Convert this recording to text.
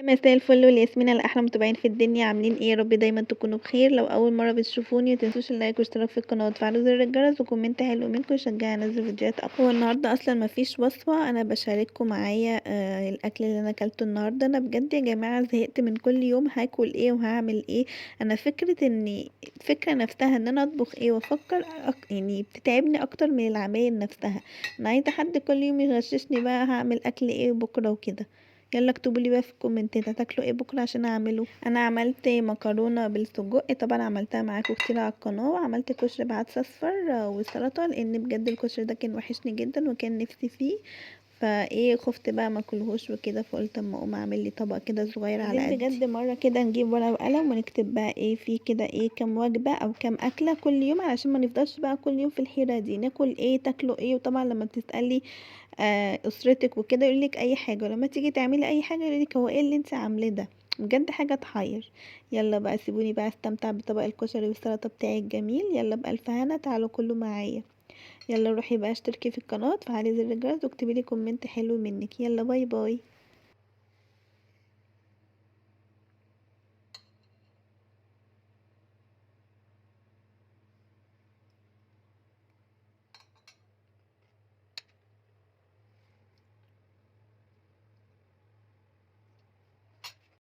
مساء الفل والياسمين على احلى متابعين في الدنيا. عاملين ايه؟ يا رب دايما تكونوا بخير. لو اول مره بتشوفوني متنسوش ال like والاشتراك في القناه وتفعلوا زر الجرس و comment حلو منكم يشجعني انزل فيديوهات اكتر. هو النهارده اصلا مفيش وصفه، انا بشارككم معايا الاكل اللي انا اكلته النهارده. انا بجد يا جماعه زهقت من كل يوم هاكل ايه وهعمل ايه. انا فكره ان الفكره نفسها ان انا اطبخ ايه وافكر بتتعبني اكتر من العمايل نفسها. انا عايزه حد كل يوم يغششني بقى هعمل اكل ايه بكره وكده. يلا اكتبوا لي بقى في الكومنتات هتاكلوا ايه بكره عشان اعمله. انا عملت مكرونه بالسجق، طبعا عملتها معاكم كتير على القناه، وعملت كشري بعدس اصفر وسلطه، لان بجد الكشري ده كان وحشني جدا وكان نفسي فيه، فايه خفت بقى ما اكلهوش وكده، فقلت اما اقوم اعمل لي طبق كده صغير على عايزين قدي. بجد مره كده نجيب ورقه وقلم ونكتب بقى ايه فيه كده، ايه كام وجبه او كام اكله كل يوم، علشان ما نفضلش بقى كل يوم في الحيره دي ناكل ايه تاكلوا ايه. وطبعا لما بتسالي اسرتك وكده يقولك اي حاجه، ولما تيجي تعملي اي حاجه يقولك هو ايه اللي انت عاملاه ده، بجد حاجه تحير. يلا بقى سيبوني بقى استمتع بطبق الكشري والسلطه بتاعي الجميل. يلا بألف هنا، تعالوا كلوا معايا. يلا روحي بقى اشتركي في القناه وتفعلي زر الجرس واكتبي لي comment حلو منك. يلا bye bye.